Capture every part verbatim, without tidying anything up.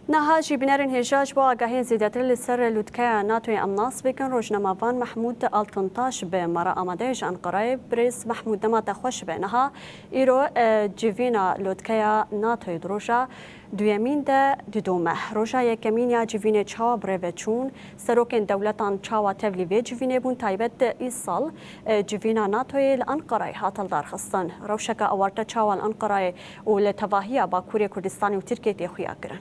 Niha jî binerên hêja ji bo agahiyên zêdetir li ser lûtkeya NATOyê em nas bikin. Rojnamevan Mehmûd Altintaş bi me re amade ye ji Enqerayê. Birêz Mehmûd, dema te xweş be. Niha îro, e, civîna lûtkeya NATOyê di roja duyemîn de didome. Roja yekemîn ya civînê çawa bi rê ve çûn? Serokên dewletan çawa tevlî vê civînê bûn? Taybet îsal, e, civîna NATOyê li Enqerayê hat hildarxistin. Rewşeke awarte çawa li Enqerayê û li tevahiya Bakurê Kurdistanê û Tirkiyê tê xuyakirin?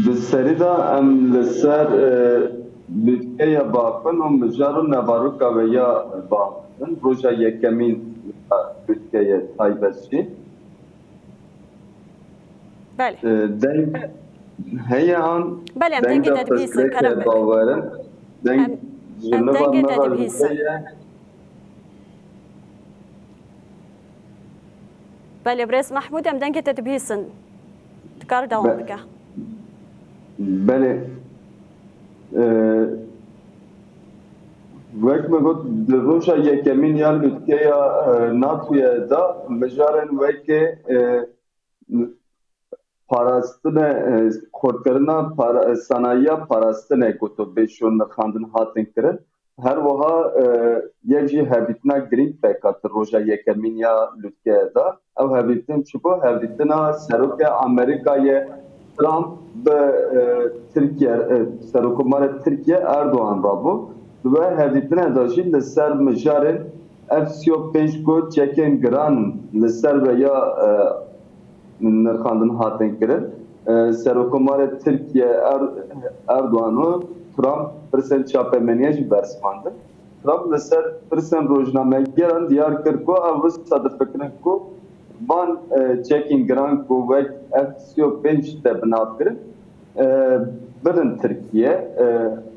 Di serî de em li ser, e, lûtkeya bafin û mijar û nevaroka wê ya bafin, roja yekemîn ya lûtkeyê taybet jî. Belê. E, deng heye an? Belê, em dengê te dibihîsin, kerem bike. Bawerin. Deng em dengê te dibihîsin. Belê, birêz Mehmûd, em dengê te dibihîsin. Dikare dewam bike. Belê. E, wek me got, di roja yekemîn ya lûtkeya, e, NATOyê de mijarên weke, e, parastinê, e, xurtkirina para-, e, sanayiya parastinê, ku tu bêşûn nirxandin hatin kirin. Her wiha, e, yek jî hevdîtina girîng pêk hat roja yekemîn ya lûtkeyê de. Ew hevdîtin çi bû? Hevdîtina serokê Amerîkayê Trump bi, e, Tirkiye, e, Serokkomarê Tirkiye Erdogan re bû. Di wê hevdîtinê de jî li ser mijarên F sî û pênc ku çekên giran li ser vê ya, e, nirxandin hatin kirin. E, Serokkomarê Tirkiye Er-, Erdogan û Trump pirsên çapemeniyê jî bersivandin. Trump li ser pirsên rojnamegeran diyar kir ku ew wisa difikirin ku van, e, çekên giran ku wek F sî û pênc te bi nav kirin, e, bidin Tirkiye. E,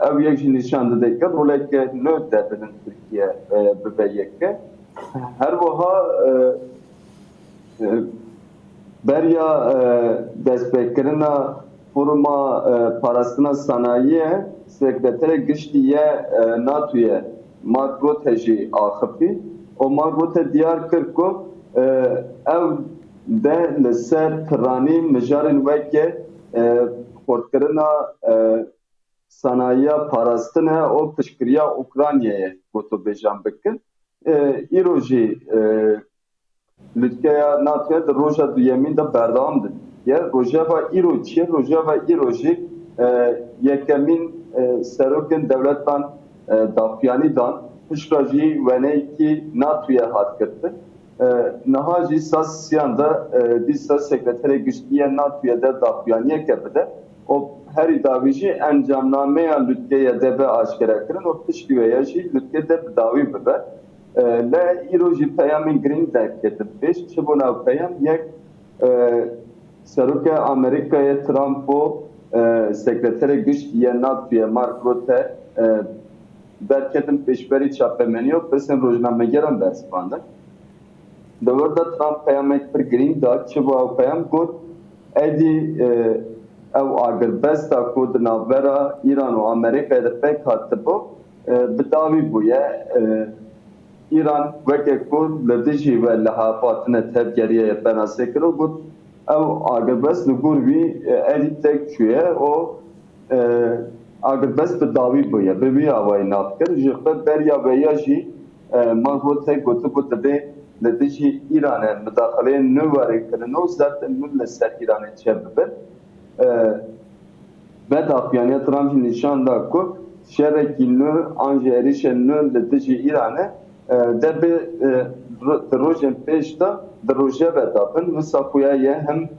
ew yek jî nîşan dide ku roleke nû de bidin Tirkiye, e, bibe yeke. Her wiha, e, e, beriya, e, destpêkirina foruma, e, parastina sanayiyê, sekreterê giştî yê, e, NATOyê Mark Rutte jî axifî û Mark Rutte diyar kir ku, e, ew de li ser piranî mijarên weke, e, xurtkirina, e, sanayiya parastinê û piştgiriya Ukraynayê gotûbêjan bikin. E, îro jî, e, lûtkeya NATOyê di roja duyemîn de berdewam dibe. Rojeva îro çi ye? Rojeva îro jî, e, yekemîn, e, serokên dewletan, e, daxuyanî dan. Piştre jî wêneyekî NATOyê hat girtin. E, niha jî saet sêyan de, e, dîsa sekreterê giştî yê NATOyê de daxuyaniyeke bide û herî dawî jî encamnameya lûtkeyê de be aşkerekirin û piştî wê ya jî lûtke de bi dawî bibe. E, lê îro jî peyamên girîng derketin pêş. Çi bûn ew peyam? Yek, e, serokê Amerîkayê Trump û, e, sekreterê giştî yê NATOyê Mark Rutte, e, derketin pêşberî çapemeniyê û pirsên rojnamegeran bersivandin. Di wir de Trump peyamek pir girîng da. Çi bû ew peyam? Got, êdî, e, ew agirbesta ku di navbera Îran û Amerîkayê de pêk hatibû, e, bi dawî bûye. E, Îran weke ku li dijî we li hev hatine tevgeriye ye penasê kir û got, ew agirbest li gor wî, e, êdî tek çûye û, e, agirbest bi dawî bûye, bi wî awayî nav kir. Ji xwe beriya vêya jî, e, Mark Rutte gotibû, divê li dijî Îranê mudaxileyên nû were kirin û zertên nû li ser Îranê çêbibin. E, vê daxuyaniya Trump jî nîşan da ku şerekî nû an jî êrîşên nû li dijî Îranê, e, dê bi, e, ro-, di rojên pêş de di rojeve de bin. Wisa xuya ye him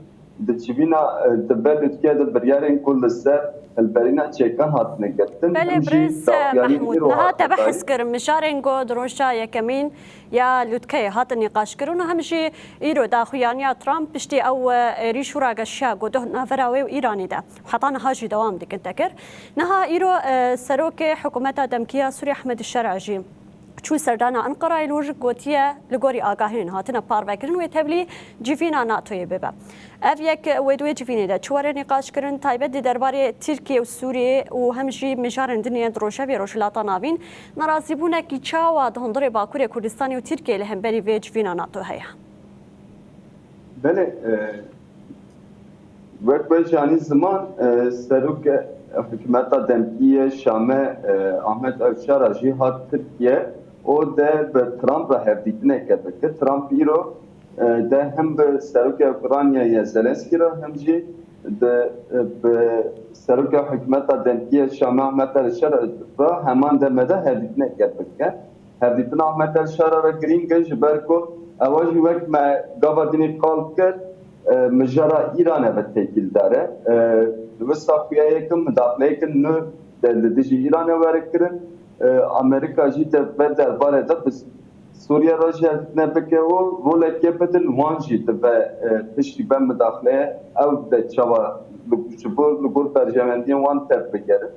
di civîna, e, di vê lûtkê de biryarên ku li ser hilberîna çekan hatine girtin, Belê, him jî birêz, e, daxuyanî Mehmûd, îro niha te hatine behs dayîn. Kir mijarên ku di roja yekemîn ya lûtkeyê hatin nîqaşkirin û him jî îro daxuyaniya Trump piştî ew, e, êrîş û rageşiya ku di navbera wê û Îranê de heta niha jî dewam dikin te kir. Niha îro, e, serokê hikûmeta demkî ya Sûriyê Ehmed Şer'a jî çû serdana Enqerayê li wir gotiye, li gorî agahiyên hatine parvekirin wê tevlî civîna NATOyê bibe. Ev yek wê di wê civînê de çi were nîqaşkirin, taybet di derbarê Tirkiye û Sûriyê û hem jî mijarên din yên di rojevê Rojhilata Navîn, nerazîbûnekî çawa di hundirê Bakurê Kurdistanê û Tirkiyeyê li hemberî vê civîna NATO heye? Belê, e, Wek we jî anî ziman, e, serokê hikûmeta demkî yê Şamê, e, Ahmet El-Şara jî hat Tirkiye û dê bi Trump re hevdîtineke bike. Trump îro, e, dê hem bi serokê Ukraynayê Zelenskî re hem jî di, e, bi serokê hikûmeta demkî yê Şamê Ahmet El-Şara re heman demê de hevdîtineke bike. Hevdîtina Ahmet El-Şara re girîng e, ji ber ku ewa jî wek me gava dînî qal kir, e, mijara Îranê bi têkildar e. E, wisa xuya yê ku midaxileyeke nû de li dijî Îranê were kirin. E, Amerîka jî di vê derbarê de bi Sûriye re jî hevdîtine bike û rolekê bidin wan jî di vê, e, piştî vê midaxileyê ew de çawa li, ji bo li gor berjewendiyên wan tevbigerin.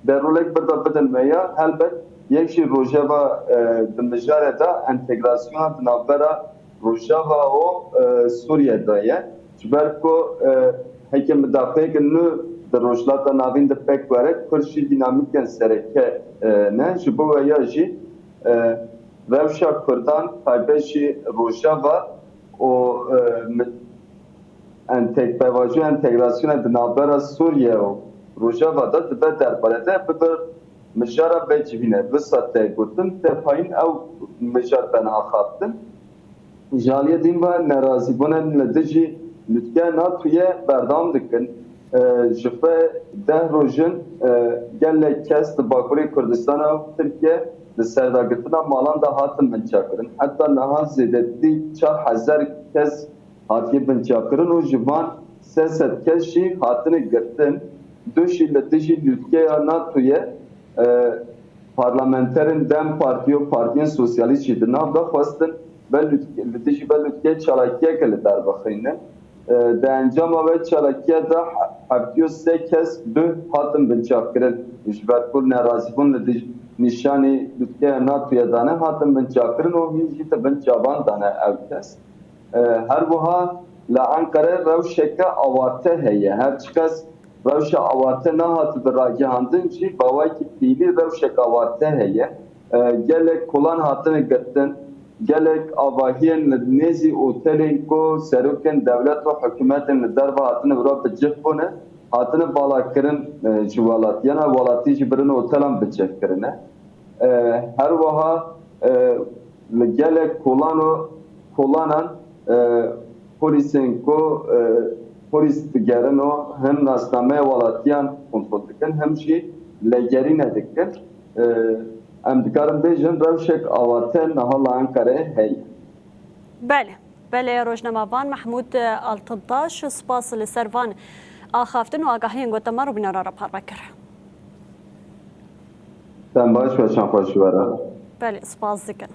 De rolek birda bidin me ya, helbet yek jî rojeva, e, di mijarê de entegrasyona di navbera Rojava û, e, Sûriye de ye. Ji ber ku, e, heke midaxileyeke nû di Rojhilata Navîn de pêk were, Kurd jî dînamîkên sereke, e, ne. Ji bo wê ya jî, e, rewşa Kurdan taybet jî Rojava û, e, mi-, entek-, pêvajoya entegrasyonê di navbera Sûriye û Rojava de di vê derbarê de bi bir mijara vê civîne. Wisa tê gotin, tê payîn ew mijar tên axaftin. Ji aliyê din ve nerazîbûnên li dijî lûtkeya NATOyê berdewam dikin. E, ji xwe deh roj in, e, gelek kes di Bakurê Kurdistana û Tirkiye di serdagirtina malan de hatin binçavkirin. Heta niha zêdetirî çar hezar kes hatiye binçavkirin û ji van sê sed kes jî hatine girtin. Du jî li dijî lûtkeya NATOyê, e, parlamenterên DEM Partî û Partiyên Sosyalîst jî di nav de xwestin vê lûtke-, li dijî vê lûtkeyê çalakiyeke li dar bixînin. E, di encama vê çalakiya de he-, heftê û sê kes duh hatin binçavkirin. Ji ber ku nerazîbûn li dij-, nîşanî lûtkeya NATOyê dane, hatin binçavkirin û hîn jî di bin çavan dane ew kes. E, her wiha li Enqerê rewşeke awarte heye. Her çiqas rewşa awarte nehatibe ragihandin jî, bi awayekî fiîlî rewşeke awarte heye. E, gelek kolan hatine girtin, gelek avahiyên li nêzî otelên ku serokên dewlet û hikûmetên li derve hatine wira bi cih bûne, hatine valakirin, e, ji welatiyana welatî jî birin otelan bi cih kirine. E, her wiha, e, li gelek kolan û kolanan, e, polîsên ku, e, polîs digerin û hem nasnameya welatiyan kontrol dikin, hem jî legerîne dikin. E, em dikarin bêjin rewşek awarte niha li Enqereyê heye. Belê, belê, rojnamevan Mehmûd Altıntaş, spas li ser van axaftin û agahiyên ku te me rûbînara re parve kir. Dem baş, weşan xweş ji we re. Belê, spas dikin.